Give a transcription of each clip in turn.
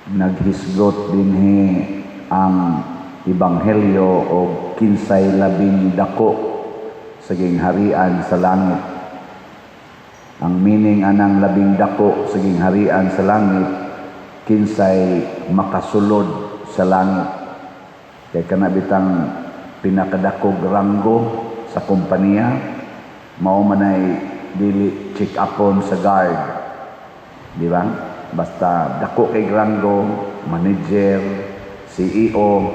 Naghisgot dinhi ang ebanghelyo og kinsay labing dako sa gingharian sa langit. Ang meaning anang labing dako sa gingharian sa langit, kinsay makasulod sa langit. Kay kana bitang pinakadakog ranggo sa kompanya, mao manay dili check upon sa guard. Di ba? Basta dako kay ranggo, manager, CEO,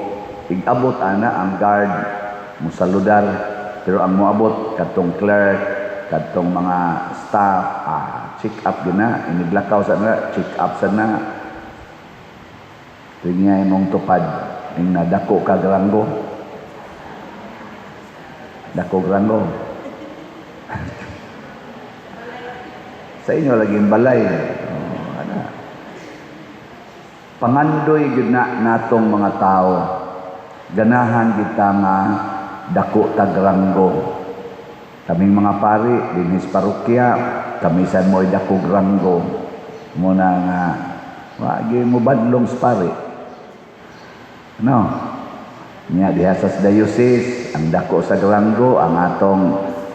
igabot ana ang guard musaludar, pero ang moabot kadtong clerk, kadtong mga staff, check up gyud na, iniglakaw sa na, check up sa na. Tingnan imong tupad ing nadako kag ranggo. Dako ranggo. Sa inyo laging balay. Oh, ana. Pangandoy gyud na natong mga tao. Ganahan kita nga dako tag ranggo. Kaming mga pari dinhi sa parokya, kami sad mo'y dakog ranggo. Muna nga wa gyud mo badlong sa pari. No? Nya diha sa diocese, ang dako sa ranggo ang atong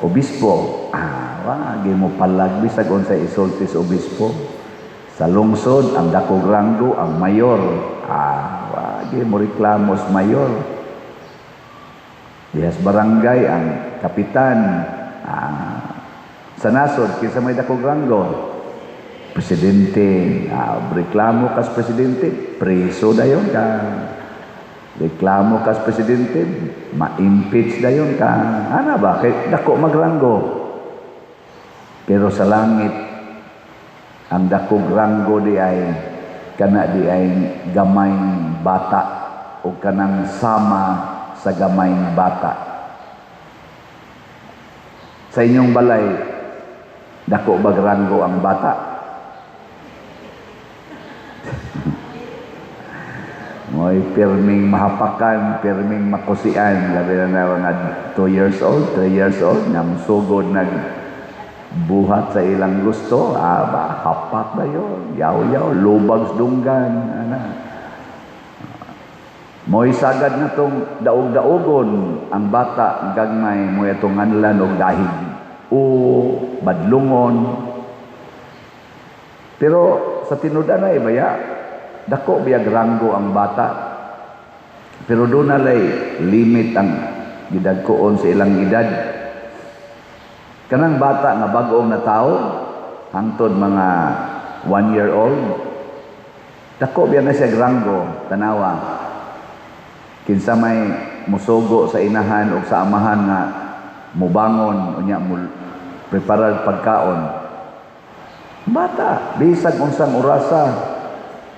obispo. Wa gyud mo palag bisag unsay isulti sa obispo. Sa lungsod, ang dakog ranggo ang mayor. Wa gyud mo reklamo sa mayor. Diha sa barangay ang kapitan. Sa nasod, kinsa may dakog ranggo? Presidente. Reklamo kas presidente, preso dayon ka. Reklamo kas presidente, ma-impeach dayon ka. Ana ba? Kay dako magranggo. Pero sa langit, ang dakog ranggo di ay kana di ay gamay bata o kanang sama sa gamay bata. Sa inyong balay, dako bag ranggo ang bata? Mo'y pirming mahapakan, pirming makusian. Labi na na mga 2 years old, 3 years old, nga musugod nag buhat sa ilang gusto, ba, hapak na yun, yaw-yaw, lubag sa dunggan, ana. Mo'y sagad na tong daog-daogon ang bata, gagmay, mo'y atong nganlan og dahig o badlungon. Pero sa tinud-anay baya, dako biyag ranggo ang bata. Pero doon na lay limit ang gidagkoon sa ilang edad. Kanang bata nga bag-ong na tao, hangtod mga 1 year old, dako biya na siya ranggo, tanawa. Kinsa may musugo sa inahan o sa amahan nga mubangon unya mo preparar pagkaon. Bata, bisag unsang orasa.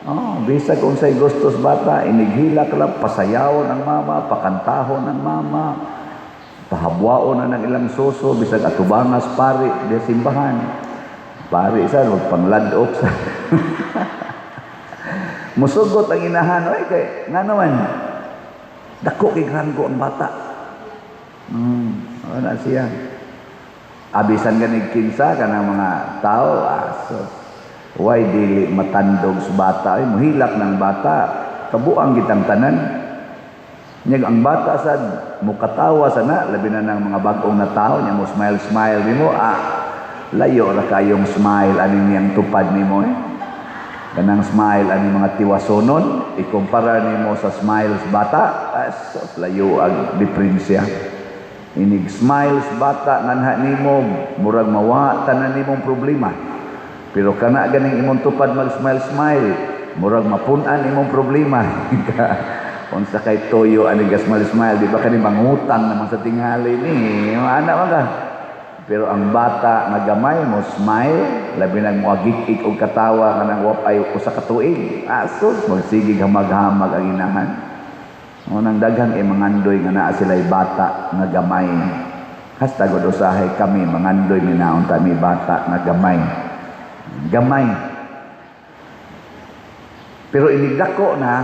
Oh, bisag unsay gustos bata, inighilak lang, pasayawon ang mama, pakantahon ang mama, pahabwaon na ng ilang suso, bisag atubangas pari di simbahan. Pari sa magpangladok sa. Musugot ang inahan, oy, kay nga naman dako kay ranggo ang bata. Wala siya. Abisan ganig kinsa kanang mga tao, aso. Why dili matandog sa bata? Ay, muhilak ng bata. Kabuang kitang tanan. Nyag ang bata sad mukatawa sana, labi na ng mga bag-ong na tao, nya mo smile smile nimo, layo ra kayong smile ani niyang tupad nimo eh. Kanang smile ani mga tiwasonon, ikumpara nimo sa smiles bata, asos, layo ang diferensya. Inig smiles bata nganha nimo, murag mawa tanan nimong problema. Pero kana ganing imong tupad mag smile smile, murag mapun-an imong problema. Unsa kay toyo ani ga smile smile, di ba kani mangutang naman sa tingali ni? Ana man ka. Pero ang bata nga gamay mo smile, labi nang moagik-ik og katawa kanang wa ay usa ka tuig. Asos, magsigig hamag-hamag ang inahan. O nang daghang e mangandoy nga naa sila'y bata nga gamay. Hasta gud usahay kami mangandoy minaon ta mi bata nga gamay. Gamay. Pero inigdako na,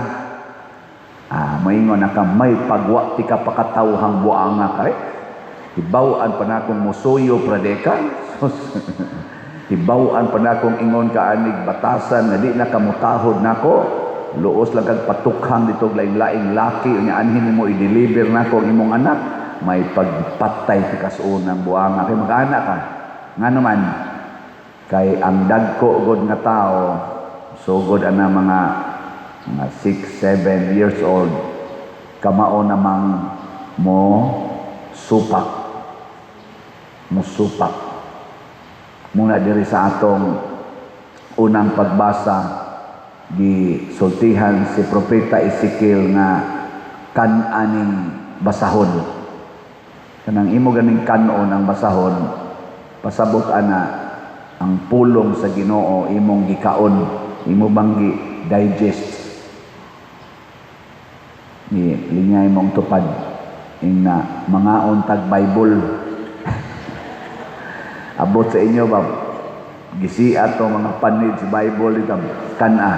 maingon na ka, may pagwa ti ka pakatawhang buanga kay. Hibaw-an pa na akong musuyo pradeka. Hibaw-an pa na akong ingon ka anig batasan nga di na kamutahod nako. Luos lang kag patukhang dito laing-laing laki, unya anhin nimo i-deliver nako ang imong anak, may pagpatay ti kasunang buanga kay mag-anak ka. Ngano man? Kay ang dagko gud nga tao, sugod ana mga 6, 7 years old, kamao namang mo supak. Musupak. Muna diri sa atong unang pagbasa, gisultihan si Propeta Ezekiel nga kan-aning basahon. Kanang imo ganing kanon ang basahon, pasabot ana ang pulong sa Ginoo imong gikaon, imo bang gi digest ni lingay mong tupad ing na mangaon tag Bible. Abot sa inyo ba, gisiat to mga panid sa Bible dito, kana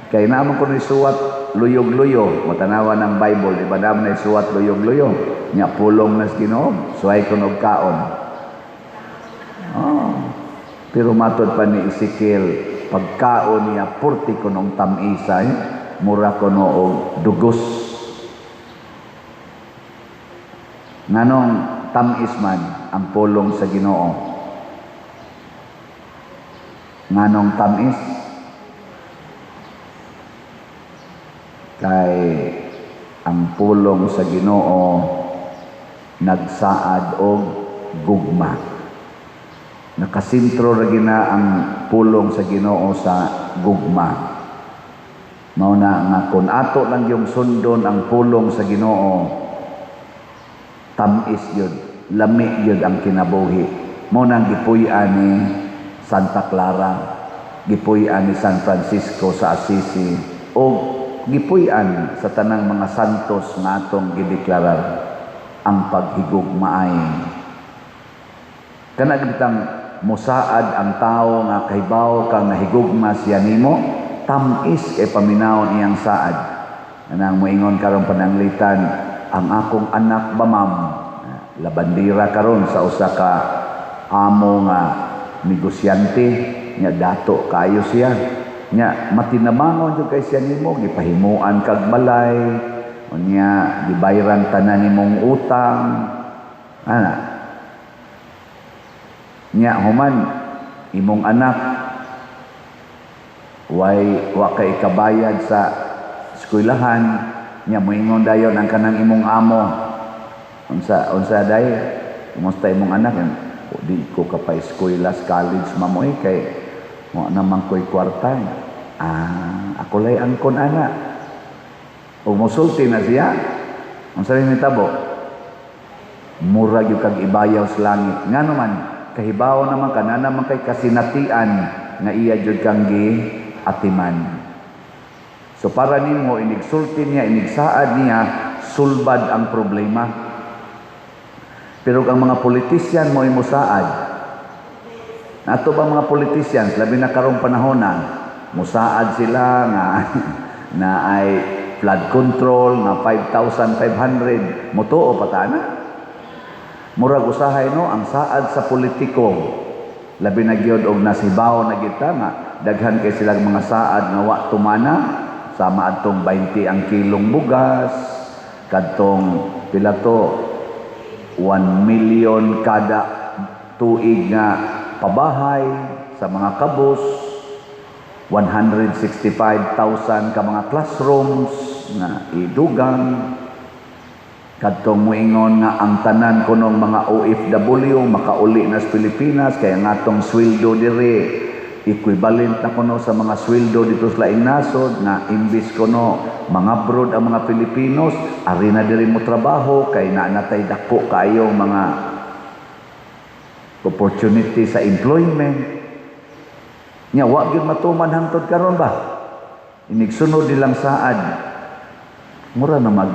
kay naman ko ni suwat luyog-luyo, matanawa ng Bible, di ba? Naman na suwat luyog-luyo nya, pulong na sa Ginoo, suway ko og kaon. Oh. Pero matod pa ni Ezekiel, pagkaon niya purti kunong tamisa, eh, mura kuno og dugos. Nganong tamis man ang pulong sa Ginoo? Nganong tamis? Kay ang pulong sa Ginoo nagsaad og gugma. Nakasentro ra gina ang pulong sa Ginoo sa gugma. Mao na nga kung ato lang yung sundon ang pulong sa Ginoo, tamis yun, lami yun ang kinabuhi. Mao nang gipuy-an ni Santa Clara, gipuy-an ni San Francisco sa Assisi, o gipuy-an sa tanang mga santos nga atong gideklarar ang paghigugmaay. Kana bitang musaad ang tao nga kahibaw kang nahigugma siya nimo, tamis kay paminawon iyang saad. Anang moingon karon pananglitan, ang akong anak ba ma'am, labandira karon sa usa ka amo nga negosyante nya, dato kayo siya nya, matinabangon jud kay siya nimo, gipahimuan kag balay, unya gibayran tanan nimong utang ana nya. Human imong anak way wa kay kabayad sa eskwelahan nya, moingon dayon ang kanang imong amo, "Unsa, unsa day, kumusta imong anak?" "Di ko ka pa eskwela sa college, mamo, eh, kay mo naman ko'y kwarta." "Ah, ako lay angkon ana." Ug mosulti na siya, unsa rin mitabo? Mura gyud kag ibayaw sa langit. Ngano man? Kahibaw naman kana naman kay kasinatian nga iya jud kang gi atiman. So para nimo, inigsulti niya, inigsaad niya, sulbad ang problema. Pero ang mga politisyan mo musaad. Ato ba mga politicians, labi na karong panahon na, musaad sila nga na ay flood control nga 5,500, mutuo pa ta na? Murag usahay no ang saad sa politiko, labi na gyud og nasibaw na gyud ta nga daghan kay silang mga saad nga wa tumana, sama adtong 20 ang kilong bugas, kadtong pila to, 1 million kada tuig nga pabahay sa mga kabus, 165,000 ka mga classrooms nga idugang, kadtong moingon nga ang tanan kunong mga OFW makauli na sa Pilipinas kaya nga atong sweldo diri equivalent na kuno sa mga sweldo dito sa laing nasod, nga imbis kuno mga abroad ang mga Pilipinos, ari na diri mo trabaho kay naa natay dako kaayo mga opportunity sa employment nya. Wa gyud matuman hangtod karon ba. Inigsunod nilang saad, mura na mag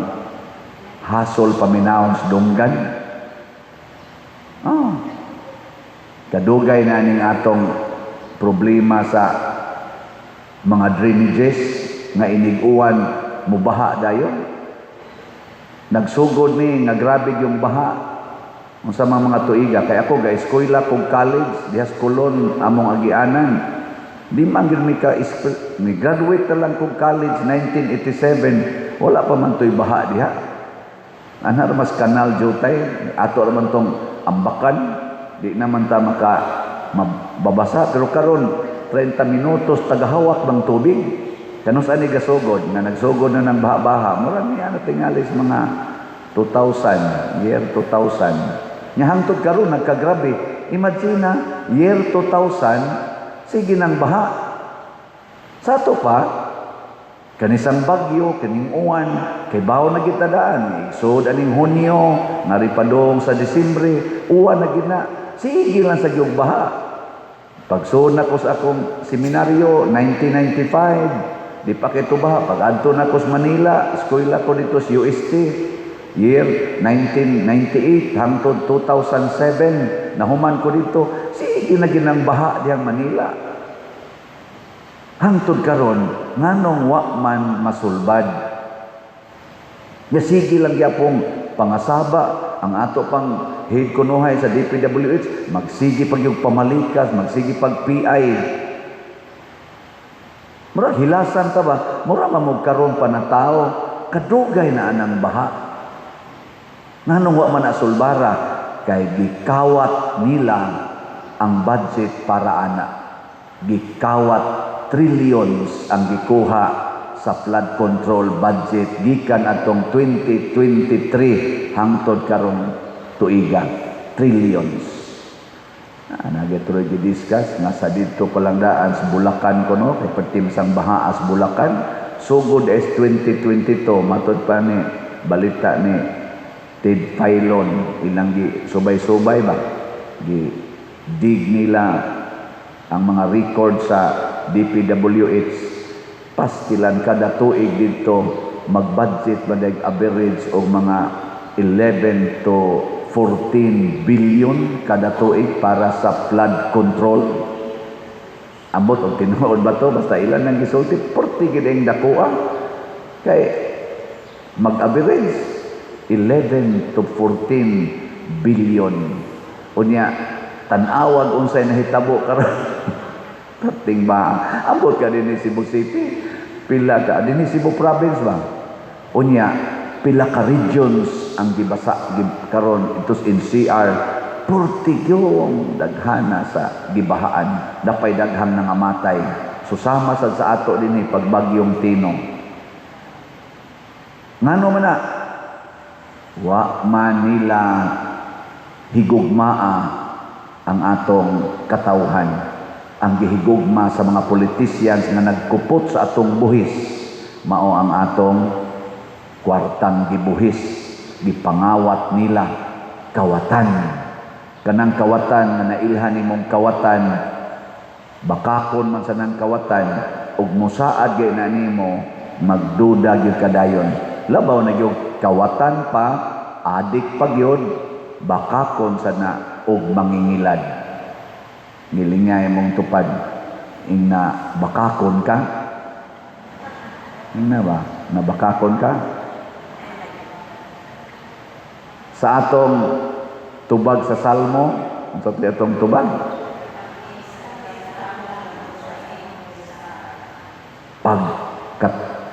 hasol paminawon sa dunggan. Oh. Kadugay na ning atong problema sa mga drainages nga inig-uwan mubaha dayon. Nagsugod ni nga grabe yung baha unsa mga tuiga kay ako ga eskwela kog college diha sa Colon among agianan. Di man gyud mi ka mi graduate na lang kog college 1987, wala pa man to'y baha diha. Ana ra mas kanal jutay, ato ra man tong ambakan, di naman ta maka mababasa, pero karon 30 minutos tagahawak bang tubig. Kanus ani gasugod na nagsugod na ng baha-baha, mura niya na tingali sa mga 2000, year 2000. Nya hangtod karon nagkagrabe. Imagine na, year 2000, sige nang baha. Sa ato pa, kanisang bagyo, kining uwan, kay bawo na kita daan. Sud aning Hunyo, ngari padong sa Disyembre, uwan na gid na. Sige lang sa gyud baha. Pagsuod na ko sa akong seminaryo, 1995, di pa kito baha. Pag adto na ko sa Manila, eskwela ko dito sa UST, year 1998 hangtod 2007, nahuman ko dito, sige na ginang baha diyang Manila. Hangtod karon, nganong wa man masulbad? Nga sige lang gyapong pangasaba ang ato pang head kunuhay sa DPWH, magsige pag yung pamalikas, magsige pag PI. Mura hilasan ta ba? Mura mamog karon pa na tao, kadugay na anang baha. Nganong wa man asulbara? Kay gikawat nila ang budget para ana. Gikawat, trillions ang gikuha sa flood control budget gikan atong 2023 hangtod karong tuiga, trillions. Nagituloy gi-discuss nga sa didto pa lang daan sa Bulacan kuno, kay pertim sang baha as Bulacan sugod es 2022, matod pa ni balita ni Ted Failon, ilang gi subay-subay ba, gi dig nila ang mga record sa DPWH, pastilan kada tuig didto mag-budget ba average og mga 11 to 14 billion kada tuig para sa flood control. Ambot og tinuod ba to, basta ilan nang gisulti, porti gid ang dakoa kay mag-average 11 to 14 billion. Unya tan-awag unsay nahitabo karon. Perting ba, ambot ka dinhi Cebu City, pila ka dinhi Cebu Province ba, unya pila ka regions ang gibasa karon itos NCR, purti yung daghana sa gibahaan, dapay daghang nangamatay. Susama sad sa ato dinhi pagbagyong Tino. Ngano man na wa man nila higugmaa ang atong katawhan? Ang gihigugma sa mga politicians nga nagkupot sa atong buhis mao ang atong kwartang gibuhis, gipangawat nila, kawatan. Kanang kawatan nga nailhan nimong kawatan, bakakon man sa nang kawatan ug musaad gyud na nimo, magduda gyud kadayon. Labaw na gyud kawatan pa, adik pa gyud, bakakon sa na ug mangingilad. Gilingay mong tupad ingna bakakon ka, ingna ba nabakakon ka sa atong tubag sa Salmo. Unsa to atong tubag? Pag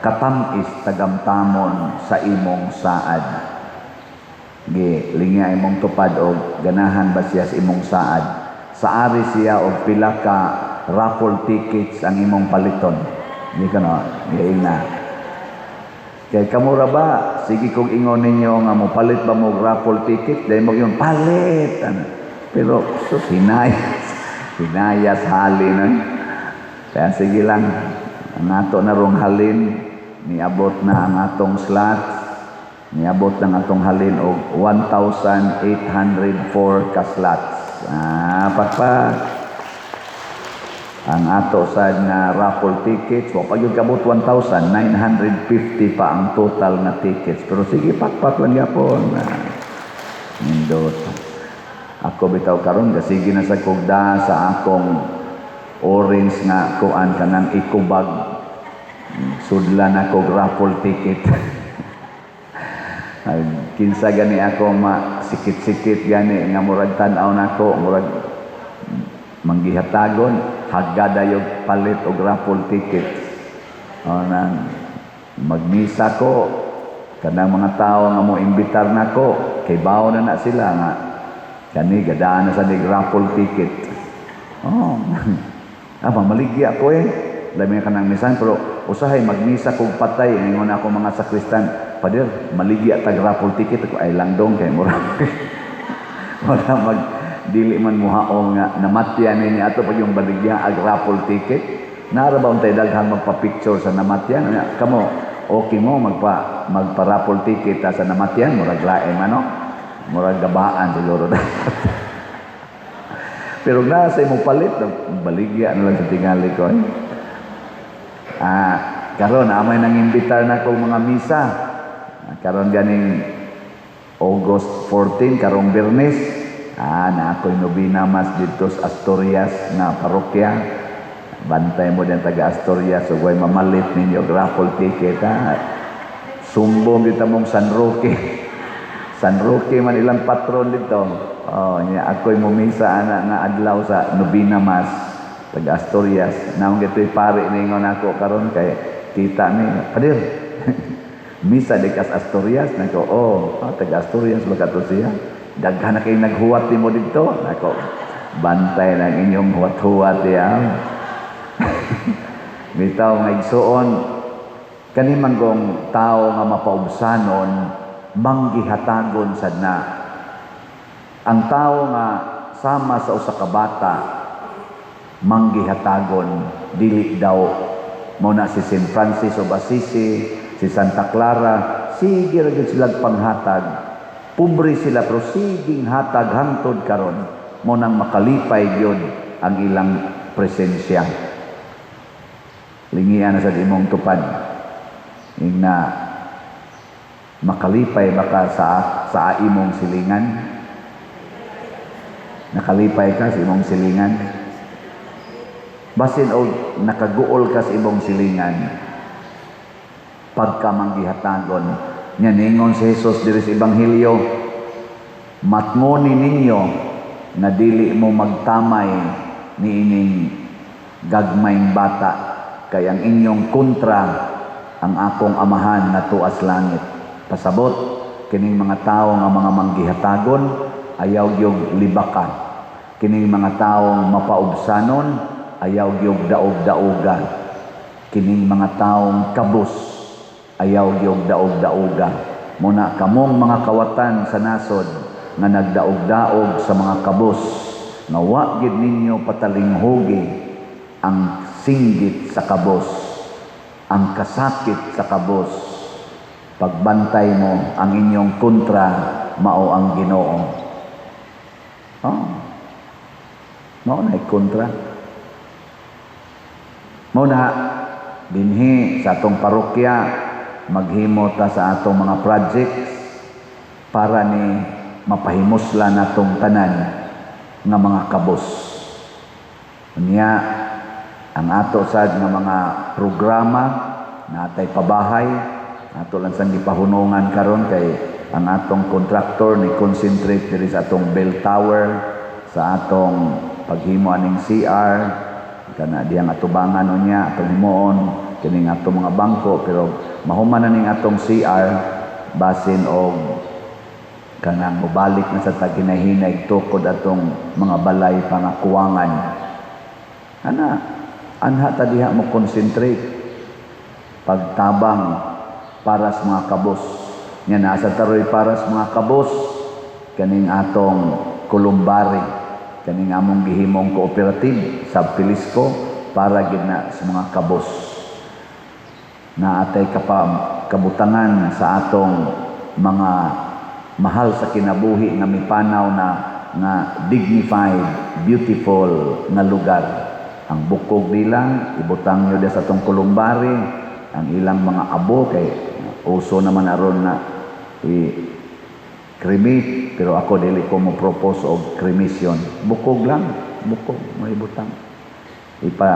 katamis tagamtamon sa imong saad. Gi lingay imong tupad og ganahan ba siya sa imong saad? Saari siya og pila ka raffle tickets ang imong paliton. Di ka no, na. Kay kamura ba, sige kung ingon ninyo nga mo palit ba mo raffle ticket, dahil mo yun, palit! Ano? Pero, sus, hinayas. Hinayas halin. Eh. Kaya sige lang, ang ato na rong halin, niabot na ang atong slot, niabot na ang atong halin og 1,804 ka slots. Pakpak. Ang ato sa nga raffle tickets, wa pa gyud kabot 1,950 pa ang total na tickets. Pero sige, pakpak lang gyapon. Nindot. Ako bitaw karon gasige na sa kugda sa akong orange nga kuan kanang eco bag. Sudlan ako raffle ticket. Ay, kinsa gani ako ma sikit-sikit gani nga murag tan-aw nako, murag Manggihatagon, hagada yung palit og raffle tickets. O nang magmisa ko, kanang mga tao nga mo imbitar nako, kay bawo na na sila nga kani gadaan na sa nig raffle ticket. Oh. Mamaligya ko eh. Lami ka ng misan, pero usahay magmisa kog patay, ingon ako mga sakristan, "Pader, maligya tag raffle ticket." Ako ay lang dong kay mura. Wala mag dili man muhaong nga namatyan niya ato pag yung baligya ag raffle ticket. Nara ba untay daghan magpa-picture sa namatyan? Kamo, okay mo magpa raffle ticket ta sa namatyan, murag lain man, no? Murag gabaan siguro. Pero nasa imong palit, baligya na lang sa tingali ko. Eh. Karon amay nang imbitar na kong mga misa. Karon ganing August 14, karong Biyernes, na ako'y nobina mass dito sa Asturias na parokya. Bantay mo din taga Asturias, ug way mamalit ninyo og raffle ticket, ha. Sumbong dito mong San Roque. San Roque man ilang patron dito. Oh, nya ako'y mumisa ana nga adlaw sa nobina mass taga Asturias. Naong gito'y pare ningon ako karon kay kita ni, "Pader, misa di kas Asturias." Nako, "Oh, taga Asturias ba kato siya? Daghan na kay naghuwat nimo dito." Nako, bantay ng inyong huwat-huwat ya. Bitaw, mga igsuon, kani manggong tao nga mapaubsanon, manggihatagon sad na. Ang tao nga sama sa usa ka bata, manggihatagon, dili daw mo na si St. Francis of Assisi, si Santa Clara, sige ra gyud sila panghatag. Pobre sila pero siging hatag hangtod karon, mo nang makalipay gyud ang ilang presensya. Lingian na sa imong tupad. Ingna makalipay baka sa imong silingan? Nakalipay ka sa imong silingan? Basin og nakaguol ka sa imong silingan pagka manggihatagon nya. Ningon si Jesus diri sa Ebanghelyo, "Matngoni ninyo na dili mo magtamay niining gagmayng bata, kay ang inyong kontra ang akong Amahan nga tuas langit." Pasabot, kining mga tawo nga mga manggihatagon, ayaw gyud libaka. Kining mga tawo mapaubsanon, ayaw gyud daog-daoga. Kining mga taong kabus, ayaw gyud daog-daoga. Muna kamong mga kawatan sa nasod nga nagdaog-daog sa mga kabus, nga wa gid ninyo patalinghugi ang singgit sa kabos, ang kasakit sa kabos, pagbantay mo, ang inyong kontra mao ang Ginoo. Oh. Mao na kontra. Mao na dinhi sa atong parokya, maghimo ta sa atong mga projects para ni mapahimusla natong tanan nga mga kabos. Unya ang ato sad nga mga programa, natay pabahay, ato lang sang gipahunungan karon kay ang atong contractor ni concentrate diri sa atong bell tower, sa atong paghimo aning CR kana diyang atubangan. Unya atong himuon kining atong mga bangko, pero mahuman na ning atong CR, basin og kanang mobalik na sa taghinay-hinay tukod atong mga balay pangakuwangan ana. Anha ta diha mo concentrate pagtabang para sa mga kabos. Nya nasa taroy para sa mga kabos kaning atong columbary, kaning among gihimong cooperative sa Pilisco, para gid na sa mga kabos. Naatay kapa kabutangan sa atong mga mahal sa kinabuhi nga mipanaw na nga dignified, beautiful nga lugar. Ang bukog nila ibutang nyo sa atong columbary, ang ilang mga abo, kay uso naman aron na i cremate, pero ako dili ko mo propose og cremation. Bukog lang, bukog mo ibutang, ipa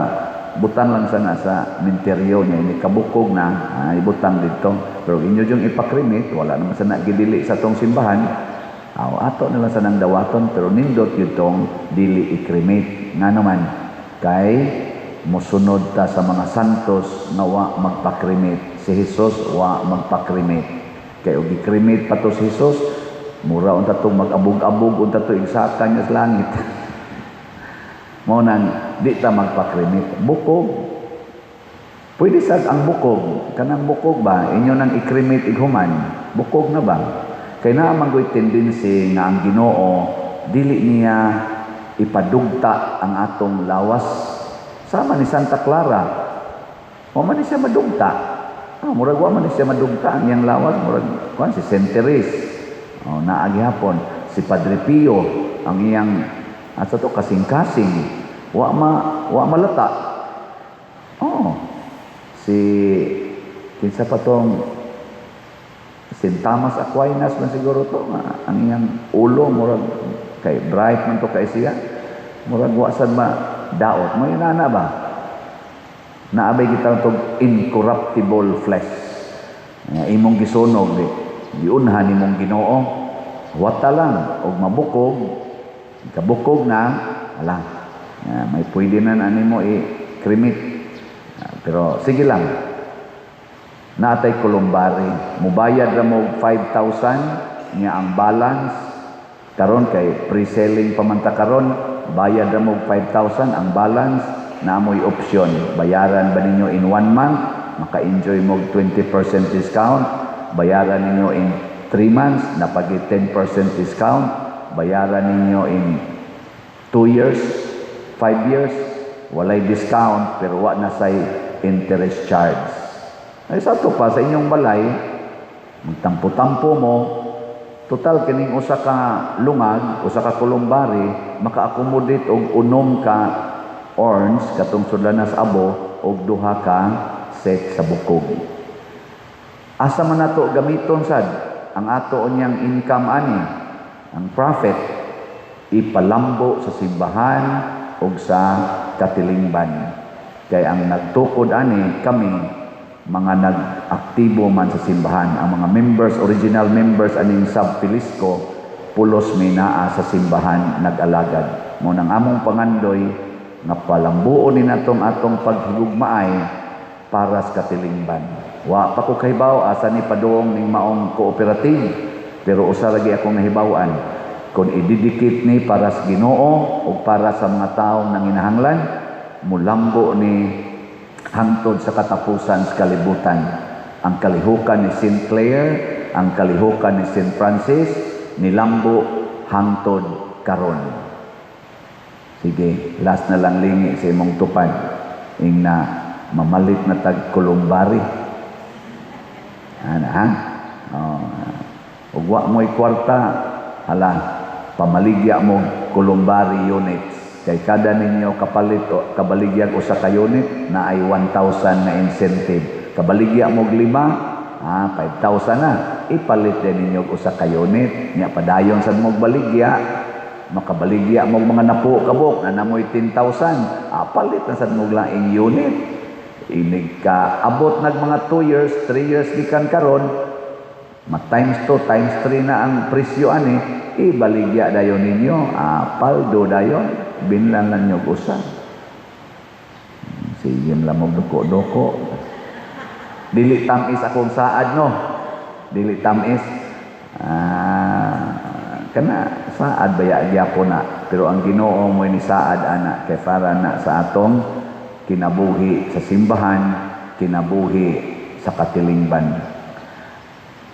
butang lang sana sa minteryo niya. Ini kabukog na, ibutang dito, pero inyo yung ipa-cremate, wala naman sana gidili sa atong simbahan. Aw, ato na lang sa nang dawaton, pero nindot gyud tong dili i-cremate. Nga naman kay mosunod ta sa mga santos nga wa magpa-cremate. Si Jesus wa magpa-cremate. Kay og i-cremate pa to si Jesus, mura unta tong mag-abog-abog unta to igsaka niya sa langit. Mao nang di ta magpa-cremate. Bukog. Pwede sad ang bukog. Kanang bukog ba, inyo nang i-cremate ighuman. Bukog na ba? Kay naa man go'y tendency nga ang Ginoo dili niya ipadugta ang atong lawas. Sama ni Santa Clara. Wa man ni siya madugta. Ah, murag wa man ni siya madugta ang iyang lawas, murag kuan si Saint Therese. Oh, naa gihapon si Padre Pio, ang iyang asa to, kasing-kasing, wa malata. Oh. Si kinsa pa tong St. Thomas Aquinas man siguro to nga ang iyang ulo murag kay bright man to kay siya. Murag wa sad ma daot. Mo inana ba? Naabay kita tog incorruptible flesh. Nga imong gisunog di giunhan nimong Ginoo. Wata lang og mabukog, kabukog na ala. May pwede na na nimo i-cremate. Ah, pero sige lang. Natay columbary. Mubayad ra mo 5,000 nya ang balance karon kay pre-selling pa man ta karon, bayad ra mo 5,000, ang balance na mo'y option. Bayaran ba ninyo in one month, maka-enjoy mo 20% discount. Bayaran ninyo in 3 months, napagi 10% discount. Bayaran ninyo in 2 years, 5 years, walay discount pero wa na say interest charge. Ay sa to pa sa inyong balay, magtampo-tampo mo, total kining usa ka lungag, usa ka columbary, maka-accommodate og 6 ka urns katong sudlanas abo og duha ka set sa bukog. Asa man nato gamiton sad ang ato niyang income ani, ang profit, ipalambo sa simbahan ug sa katilingban. Kay ang nagtukod ani kami, mga nag-aktibo man sa simbahan. Ang mga members, original members aning Sub Filisco, pulos may naa sa simbahan nag-alagad. Mo nang among pangandoy nga palambuon ni natong atong paghigugmaay para sa katilingban. Wa pa ko kahibaw asa ni padung ning maong cooperative, pero usa lagi akong nahibaw-an: kung i-dedicate ni para sa Ginoo o para sa mga taong nanginahanglan, mulambo ni hangtod sa katapusan sa kalibutan. Ang kalihukan ni St. Clare, ang kalihukan ni St. Francis, nilambo hangtod karon. Sige, last na lang lingi sa imong tupad. Ing na mamalit na tag columbary. Ana ha? Oh. Ug wa mo'y kwarta, hala, pamaligya mo columbary units. Kay kada ninyo kapalit o kabaligyag usa ka unit na ay 1,000 na incentive. Kabaligya mo lima, 5,000 na. Ipalit din ninyo og usa ka unit. Nya padayon sad mo baligya, makabaligya mo mga napo kabok na namoy 10,000. Ah, palit na sad mo laing unit. Inig ka abot nag mga 2 years, 3 years gikan karon, ma times 2, times 3 na ang presyo ani, ibaligya dayon ninyo, paldo dayon, binlan lang nyo usa. Sige lang mo duko-duko. Dili tamis akong saad, no. Dili tamis. Ah, kana saad baya gyapon na, pero ang Ginoo mo ni saad ana kay para na sa atong kinabuhi sa simbahan, kinabuhi sa katilingban.